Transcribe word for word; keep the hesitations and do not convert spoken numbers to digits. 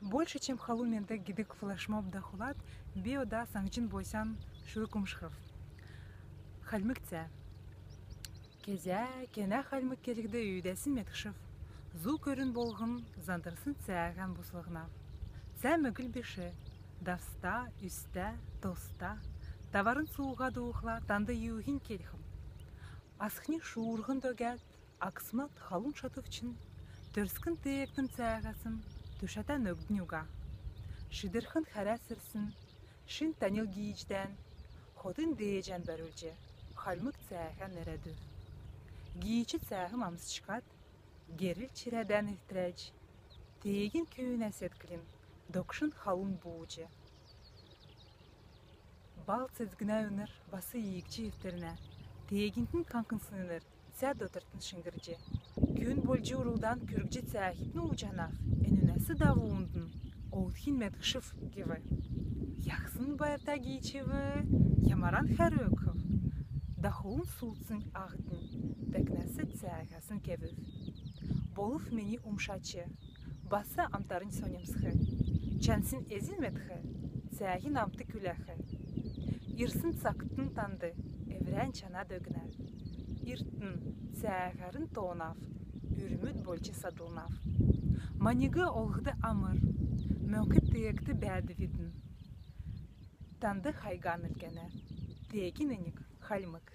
«Больше, чем халун менд» гидг флешмоб дахулад би ода саңҗин боосан шүлг умшхв. Хальмг цә. Кезә, кенә хальмг кергд үүдәсн медхшв. Зу көрүн болһн зандрсн цәәһән буслһнав. Цә мөгль биш, давста, үстә, тоста. Таварн сууһад уухла, танд юуһинь келхм. Асхнь шуурһн дөгәд, агсмнат халун шатвчн, төрскн теегтн цәәһәсн түшәтән өгднь уга. Шидрхн хәрәс ирсн шин таньл гиичдән, хотын дееҗән бәрүлҗ, хальмг цәәһән нерәдүв. Гиич цәәһән амсчкад, герл чирәдән иртрәҗ, теегин күүнә седклин догшн халун бууҗ. Бал цецгнә үнр бас иигҗ иртрнә, теегинтн каңкнсн үнр цә дотртн шиңгрҗ. Күн болҗ урлдан күргҗ цәәһитн ууҗанав, энүнәс давундн олхин медхшв гив. Яһсн байрта гиичв, ямаран хәрү өгхв. Дахулн сулдснь аһднь дәкнәс цәәһәсн кевүв. Болв мини умшач, бас амтарнь соньмсх. Чансн эзн медх, цәәһин амт күләх. Ирсн цагтн танд эврән чанад өгнә. Иртн, цәәһәрн тоонав, үрмүд болҗ садлнав. Маниг олхд амр, мөңк теегт бәәдвидн. Танд хайган илгәнә. Теегин эниг хальмг.